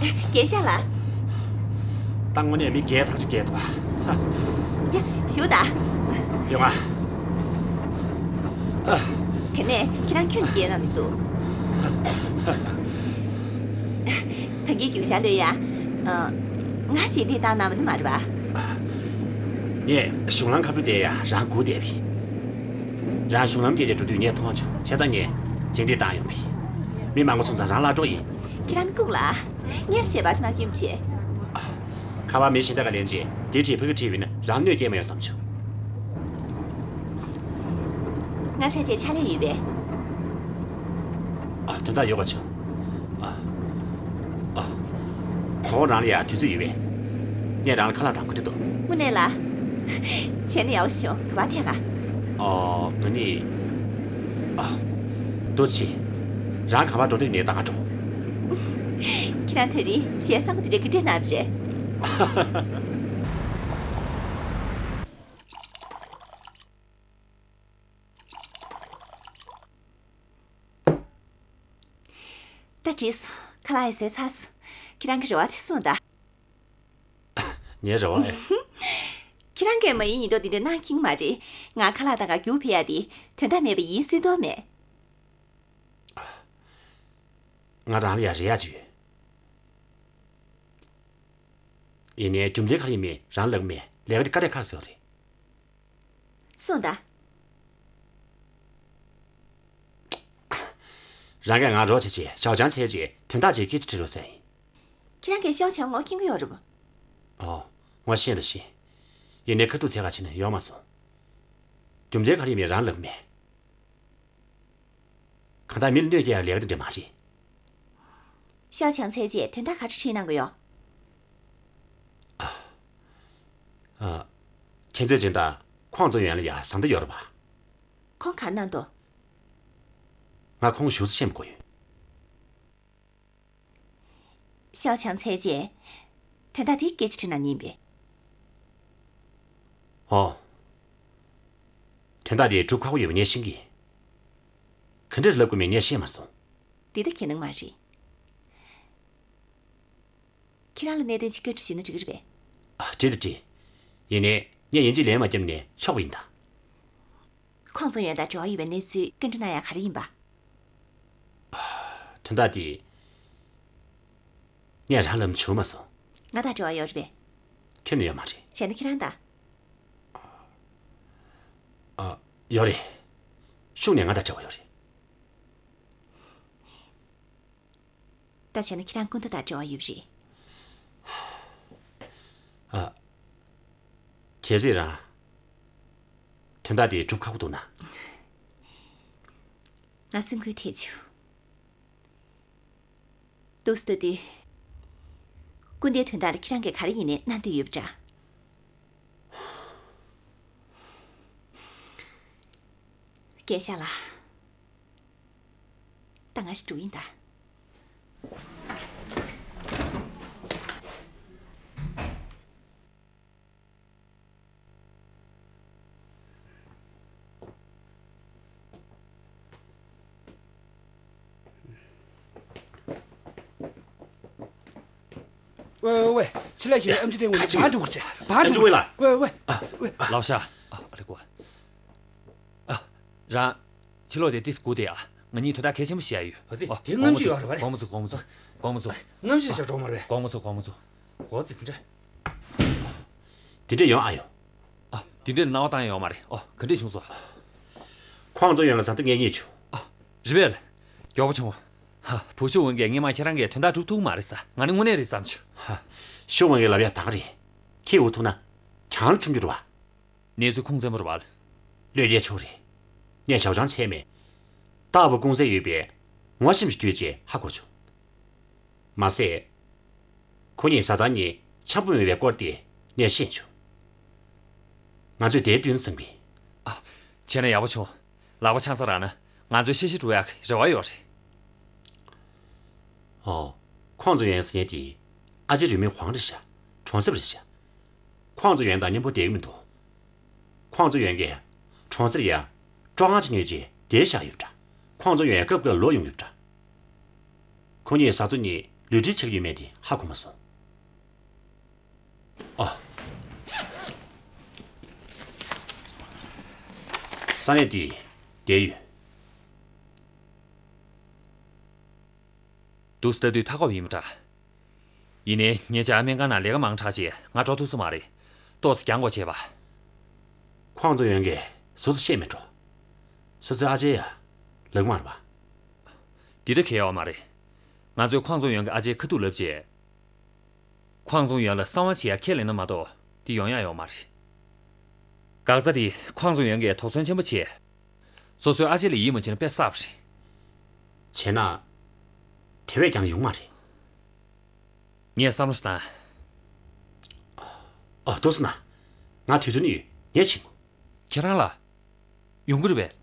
རྒན་ཤག་ལགས། ད་དངོས་གནས་མི་རྒས་ཐག་ཆོད་རྒས་འདུག་ཨ། ཡ། བཞུགས་དང་། ཡོང་ང་། ག་ནས་ཁྱེད་རང་ཁྱོན་ནས་རྒས་གནང་མི་འདུག་ད་གིན་རྒྱུགས་ཤར་ལོས་ཡ། ཨ། ང་རྗེས་འདེད་བཏང་གནང་བ་ནི་མ་རེད་པ། ངས་གཞུང་ལམ་ཁ་ཐུག་བསྡད་ཡ་རང་སྒུག་བསྡད་པས། རང་གཞུང་ལམ་བརྒལ་ཏེ་འགྲོ་དུས་ངས་མཐོང་བྱུང་། བྱས་ཙང་ངས་རྗེས་འདེད་བཏང་ཡོང་བས། མི་མང་པོ་སོང་ཙང་རང་བརླག་འགྲོ་ཡིན། ཁྱེད་རང་ནི་ལྐུགས་ལ། སྔར་བཤད་པ་ཅི་མ་སྐྱོན་ཆེ། ཁ་པར་མི་གཞན་དག་ག་ལེན་རྗེས་དེ་བྲིས་ཕ་གི་བྲིས་པས་ན་རང་གནོད་སྐྱེལ་མ་ཡོང་བསམ་བྱུང་། ང་ཚེ་རྗེས་ཕྱག་ལས་ཡོད་པས། ཨ། དོན་དག་ཡོད་པ་བྱུང་། ཨ། ཨ། གོང་རང་ལ་ཡ་དུས་ཚོད་ཡོད་པས། ངས་རང་ལ་ཁ་ལག་དང་གོ་སྒྲིག་འདུག་དངོས་གནས་ལ། བྱས་ན་ཡག་པོ་བྱུང་། ག་པར་ཐད་ག་ཨ། ང་ནི། ཨ། འདུག་སེ་བྱེད། རང་ག་པར་འགྲོ་འདོད་ནས་ད་ག་འགྲོ། ཁྱེད་རང་དེ་རིང་གཞས་བཟང་པོ་དེ་འདྲ་ག་འདྲ་གནང་བ་རེད། ད་བྲིས་སོང་། ཁ་ལག་ཡང་ཟས་ཚར་སོང་། ཁྱེད་རང་གི་རེ་བ་དེ་སོང་ད། ངའི་རེ་བ་ཨེ། ཁྱེད་རང་གིས་མ་ཡིན་ཉིན་ཐོ་འདི་འདྲ་གནང་ཁྱིང་མ་རེད། ང་ཁ་ལག་དང་ག་རྒྱུག་ཕེབས་ཡ་དེ་དོན་དག་མེད་པ་ཡིན་སྲིད་དོ་མེད། ང་རང་ལ་ཡ་རེ་ཡ་ཅིག་ཡོད། ཡིན་ནའི་རྒྱུ་མཚན་ག་རེ་ཡིན་མིན་རང་ལབ་མེད། ལས་ཀ་དེ་དཀའ་ལས་ཁག་ཟེར་བ་རེད། སོང་ད། རང་གིས་ང་རོགས་བྱེད་ཅེས་ཞའོ་ཆང་འཚོལ་རྗེས་དོན་དག་ཅིག་སྐད་ཆ་དྲིས་རོགས་ཟེར་ཡིན། ཁྱེད་རང་གིས་ཞའོ་ཆང་ངོ་མཁྱེན་གྱི་ཡོད་རེད་པ། ཨོ། ངོ་ཤེས་ད་ཤེས། ཡིན་ནའི་ཁ་ཐུག་འཚོལ་ག་ཕྱིན་ན་ཡོང་མ་སོང་། རྒྱུ་མཚན་ག་རེ་ཡིན་མིན་རང་ལབ་མེད། གང་ལྟར་མི་ལ་གནོད་སྐྱེལ་ཡག་ལས་ཀ་དེ་འདྲ་མ་རེད། ཞའོ་ཆང་འཚོལ་རྗེས་དོན་དག་ག་རེ་དྲིས་གནང་གི་ཡོད། ཨ། ཁྱེད་ཚོས་སྦྱིན་བདག་ཁོང་ཚོ་ཡོན་ལ་ཡ་བཟའ་ཟླ་ཡོད་རེད་པ། ཁོང་ག་རེ་གནང་འདུག་ང་ཁོང་བཞུགས་ས་ཤེས་མི་དགོས་ཡོད། ཞའོ་ཆང་འཚོལ་རྗེས། དོན་དག་དེའི་སྐད་ཆ་དྲིས་གནང་ཡིན་པས། ཨོ། དོན་དག་དེ་སྒྲུབ་ཁག་པོ་ཡོད་པ་ངས་ཤེས་ཀྱི་ཡིན། ག་འདྲས་ལབ་དགོས་མིན་ངས་ཤེས་མ་སོང་། འདི་ད་ཁྱེད་ནང་མ་རེད། ཁྱེད་རང་ལ་གནད་དོན་ཅིག་བཀའ་འདྲི་ཞུས་ན་འགྲིག་གི་རེད་པས། ཨ། འགྲིག་ད་འགྲིག་ཡིན་ནའི་ངས་ཡིན་གཅིག་ལན་མ་བརྒྱབ་ནས་ཆོག་པ་ཡིན་ད། ཁོང་ཚོ་ཡོན་དང་འབྲེལ་བ་ཡོད་པའི་གནས་ཚུལ་བཀའ་འདྲི་གནང་ཡག་ག་རེ་ཡིན་པ། དོན་དག་དེ། ངས་རང་ལ་བྱུང་མ་སོང་། ང་དང་འབྲེལ་བ་ཡོད་རེད་པས། ཁྱོན་ནས་ཡོད་མ་རེད། བྱས་ན་ཁྱེད་རང་དང་། ཨ། ཡོད་རེད། ཤུགས་ནས་ང་དང་འབྲེལ་བ་ཡོད་རེད། ད་བྱས་ན་ཁྱེད་རང་སྐུ་ཟླ་དང་འབྲེལ་བ་ཡོད་པ་རེད། ཨ། གལ་སྲིད་རང་། དོན་དག་དེ་སྒྲུབ་ཁག་པོ་འདུག་ན། ང་སེམས་འགུལ་ཐེབས་བྱུང་། འདུག་སེ་ལྟ་དུས། སྐུ་ཟླའི་དོན་དག་ལ་ཁྱེད་རང་གིས་ག་རེ་ཡིན་ནའི་གནང་འདོད་ཡོད་པ་འདྲ། རྒན་ཤག་ལགས། ད་ང་ཞིག་འགྲོ་ཡིན་ད། ཝེ་ཝེ་ཝེ། ཕྱི་ལ་ཞོགས། ཨེམ་ཆི་དེ་ངོ་ཁ་ཅིག་བང་འགྲོ་གི་ཆེ། བང་འགྲོ་གི། ཝེ་ཝེ་ཝེ། ལགས་ཤག་ཨ་ལེ་ཀོ། ཨ། རང་། ཕྱི་ལོགས་དེ་ཏིས་སྒུག་དེ་ཨ། ང་གཉིས་དོན་དག་གལ་ཆེན་པོ་བཤད་ཡ་ཡོད། ཨ་ཙི། ཨོ། དེ་དངོས་གནས་ཡོད་རེད་པ་རེད། དགོངས་མ་ཚོམས། དགོངས་མ་ཚོམས། དགོངས་མ་ཚོམས། དངོས་གནས་བཤད་གྲོགས་མ་རེད། དགོངས་མ་ཚོམས། དགོངས་མ་ཚོམས། འོ་ཙི། དེ་འདྲ། དེ་འདྲ་ཡོང་ཨ་ཡོང་། ཨ། དེ་འདྲ་ལ་སྣང་བ་བཏང་ཡ་ཡོད་མ་རེད། ཨོ། ག་འདྲས་བྱུང་སོང་། ཁོང་ཚོ་ཡོན་ལ་བཟའ་ཟླ་ངས་རྙེད་བྱུང་། ཨ། རེད་པས། མགྱོགས་པོ་བྱུང་། ཧ། བུ་ཆུང་ཝུན་གིས་སྔོན་མ་ཁྱེད་རང་གིས་དོན་དག་སྒྲུབ་ཐུབ་མ་རེད་ཟེར། ང་ནི་དངོས་གནས་རེད་བསམ་བྱུང་། ཧ། ཆུང་ཝུན་གིས་ལབ་ཡ་ད་ག་རེད། ཁྱེད་འུ་ཐུག་ན། གྱང་ལ་འཁྲོམ་རྒྱུ་རེད་པ། གནས་ཚུལ་ཁུངས་བཙན་པོ་རེད་པ། བློས་འགེལ་ཆོག་རེད། ངས་ཞའོ་ཆང་འཚོལ་མེད། རྟག་པར་ཀུང་སི་ཡོད་པའི་ངོ་ཤེས་པ་ཞིག་བརྒྱུད་བྱས་ཧ་གོ་བྱུང་། མ་ཟད། ཁོ་གཉིས་བཟའ་ཚང་གཉིས་འཆམ་པོ་མེད་པའི་སྐོར་དེ་ངས་ཤེས་བྱུང་། ང་ཚོས་དེའི་མདུན་བསམ་གི། ཨ། བྱས་ན་ཡག་པོ་བྱུང་། ལག་པ་འཆང་ས་རག་ན་ང་ཚོའི་ཤེས་བྱ་སྒྲུབ་ཡག་གི་རེ་བ་ཡོད་རེད། ཨོ། ཁོང་ཚོ་ཡོན་ཟེར་མཁན་དེ་ཨ་ཅེ་རུས་མིང་ཝང་རེད་ཤག་གྲོང་གསེབ་རེད་ཤག་ཁོང་ཚོ་ཡོན་དང་མཉམ་པོ་བསྡད་ཀྱི་མི་འདུག་ཁོང་ཚོ་ཡོན་གྱིས་གྲོང་གསེབ་ཡ་སྤྲོ་ཁང་ཅིག་ཉོས་རྗེས་བསྡད་བཞག་ཡོད་པ་འདྲ། ཁོང་ཚོ་ཡོན་སྐབས་འགའ་ལོག་ཡོང་ཡོད་པ་འདྲ། ཁོ་གཉིས་བཟའ་ཚོ་གཉིས་ ལུས་འབྲེལ་བྱེད་ཀྱི་ཡོད་མེད་དེ་ཧ་གོ་མ་སོང་། ཨ། ས་གནས་འདི་བསྡད་ཡོད། འདུག་སེ་ལྟ་དུས་མཐའ་འཁོབ་ཡིན་པ་འདྲ། ཡིན་ནའི་ཉེ་ཆར་སྨན་ཁང་ནང་ལས་ཀ་མང་དྲགས་བྱས་ང་འགྲོ་ཐུབ་ས་མ་རེད། ཏོག་ཙམ་འགྱངས་དགོས་བྱས་པ། ཁོང་ཚོ་ཡོང་གི་སུ་ཚོ་ཤེས་མེད་འགྲོ། སོ་སོའི་ཨ་ཅེ་ཡ་ལགས་མར་བ། འདི་འདྲ་གལ་ཡོད་མ་རེད། ང་ཚོས་ཁོང་ཚོ་ཡོང་གི་ཨ་ཅེའི་ཁ་ཐུག་ལབ་བྱས། ཁོང་ཚོ་ཡོང་ལ་གསང་བ་བྱེད་ཡ་ཁས་ལེན་ན་མ་གཏོགས་འདི་ཡོང་ཡ་ཡོད་མ་རེད། འགག་རྩ་དེ་ཁོང་ཚོ་ཡོང་གི་དོགས་ཟོན་ཆེན་པོ་བྱས། སོ་སོའི་ཨ་ཅེ་ལ་ཡིད་མ་ཆེས་ན་དཔེ་བསགས་པ་རེད། བྱས་ན། དེ་བས་ཀྱང་ཡོང་མ་རེད། ངས་བསམ་བློ་ཞིག་བཏང་། ཨ། ལྟོས་ན། ང་དུས་ཚོད་ནི་ཡོད། ངས་བྱེད་དགོས། ཁྱེད་རང་ལ། ཡོང་གི་རེད་པས།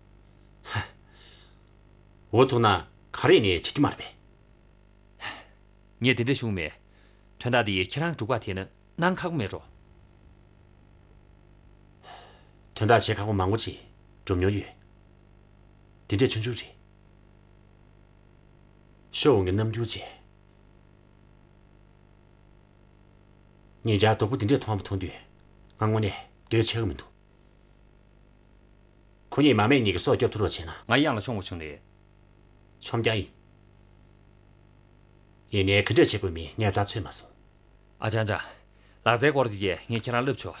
འོ་ཐུག་ན་ག་རེ་ནས་བྱེད་རྒྱུ་མ་རེད་པས། ངས་དེ་འདྲ་ཞུ་མེད། དོན་དག་འདི་ཁྱེད་རང་སྒྲུབ་ཁག་དེ་ནི་གནང་ཁག་པོ་མེད་འགྲོ། དོན་དག་བྱེད་ཁག་པོ་མང་པོ་ཅིག་སྒྲུབ་མྱོང་ཡོད། འདི་འདྲས་ཆུང་ཆུང་རེད། ཤོག་འོང་གི་རྣམ་འགྱུར་བྱས། ཉེ་ཆར་སྡུག་པོ་འདི་འདྲས་མཐོང་བ་མཐོང་དུས་ང་དངོས་གནས་འདོད་ཆེ་གི་མི་འདུག་ཁོ་གཉིས་མ་སྨད་གཉིས་ཀྱི་སྲོག་སྐྱོབ་ཐུབ་རོགས་བྱས་ན། ང་གཡང་ལ་མཆོང་བ་བྱུང་ནས། མཆོང་རྒྱུ་ཡིན། ཡིན་ནའི་ག་འདྲས་བྱེད་དགོས་མིན་ངས་རྩ་ཚོད་མ་སོང་། ཨ་ཅང་ཅང་། ལག་རྩལ་སྐོར་དེ་གས་ངས་ཁྱེད་རང་བསླབ་ཆོག་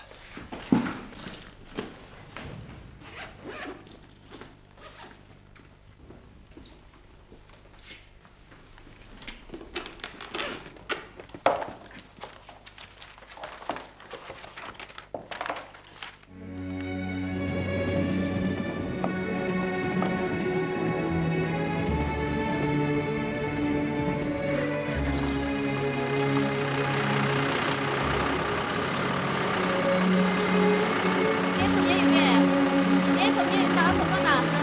ངའི་ཕོ་ཉ་ཡོད་པས། ངའི་ཕོ་ཉ་ཡོད་ན་ཕོ་ཁ་ན།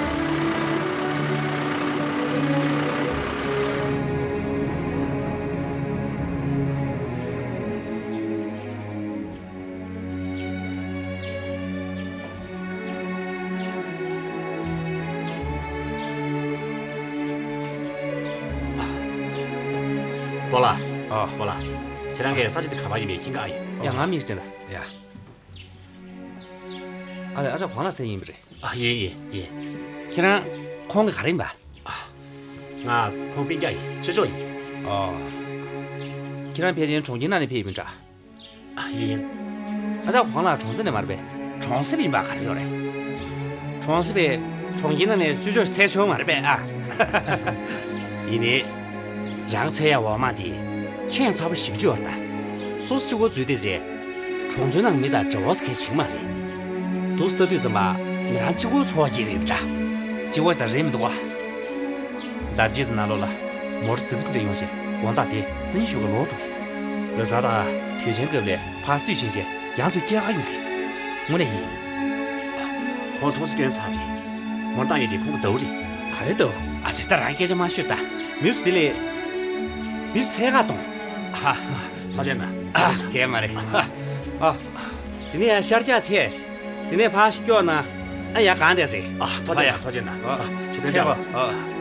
པོ་ལགས། ཨ། པོ་ལགས། ཁྱེད་རང་གི་ས་ཆ་དེ་ག་པར་ཡིན་པའི་ཀིང་ཀ་ཨ་ཡིན། ཡ། ང་མིས་བསྟན་ད། ཡ། ཨ་ལས། ཨ་ཅག་ཁོང་ལ་ཟེར་ཡིན་པ་རེད། ཨ། ཡིན་ཡིན་ཡིན། ཁྱེད་རང་ཁོང་གི་ག་རེ་ཡིན་པ། ཨ། ང་ཁོང་སྤུན་ཀྱག་ཡིན། ཅོ་ཅོ་ཡིན། ཨོ། ཁྱེད་རང་ཕལ་ཆེར་གྲོང་ཁྱེར་ནང་ནས་ཕེབས་ཡིན་པ་འདྲ། ཨ། ཡིན། ཨ་ཅག་ཁོང་ལ་གྲོང་གསེབ་ནས་མ་རེད་པས། གྲོང་གསེབ་ཡིན་པ་ག་རེ་ཡོད་རེད། གྲོང་གསེབ་པས་གྲོང་ཁྱེར་ནང་ནས་ཅོ་ཅོ་ཟེར་ཆོག་མ་རེད་པས་ཨ། ཡིན་ནའི། རང་འཚོལ་ཡ་འོག་མ་དེ་ཁྱད་མཚར་པོ་ཞེ་པོ་ཅིག་ཡོད་རེད་ད། སོ་སོ་གཅིག་པོ་འཛུལ་བསྡད་རེད། གྲོང་ཚོའི་ནང་མི་དང་འབྲེལ་བ་གང་ཡང་བྱེད་ཀྱི་མ་རེད། འདུག་སེ་ལྟ་དུས་ཙམ་པ་ང་རང་གཅིག་པོའི་འཚོ་བ་སྐྱེལ་གྱི་ཡོད་པ་འདྲ། གཅིག་པ་ཞིག་དང་རེད་མི་འདུག་ག་འདབ་ཆས་ནང་ལོགས་ལ་མོ་ཊ་རྫིག་པོ་དེ་འདྲ་ཡོང་བཞིན་དགོང་དག་དེ་སང་ཉིན་ཞོགས་ཀས་ལོག་འགྲོ་གི། ལོ་གསར་དང་དུས་ཆེན་སྐབས་ལ་ཕར་བསུས་ཕྱིན་བྱས་ཡང་ཚུར་སྐྱེལ་ག་ཡོང་གི། དངོས་གནས་ཡིན། ཁོང་གྲོང་གསེབ་སྐྱོན་ཚར་རེད། མོ་ཊ་བཏང་ཡས་དེ་ཁོང་གི་ཟླ་བོ་རེད། ག་རེ་ཟླ་བོ། ཨ་ཙི། ད་རང་སྐད་ཆ་མ་ཤོད་ད། མི་ཚོ་དེ་ལས། མི་ཚོ་འཚོལ་ག་གཏོང་། ཧ། ཐུགས་རྗེ་གནང་། ཨ། གལ་མ་རེད། ཨ། དེ་ནས་ཡང་ཤར་རྒྱག་ཐེ། དེ་ནས་ཕར་ཤོག་ན། ཨ་ཡ་གང་དེ་རེད། ཨ། ཐུགས་རྗེ་གནང་། ཨ་ཡ། ཐུགས་རྗེ་གནང་། ཨ། ཨ། ཆུ་ཐོན་ཆག་ཨ།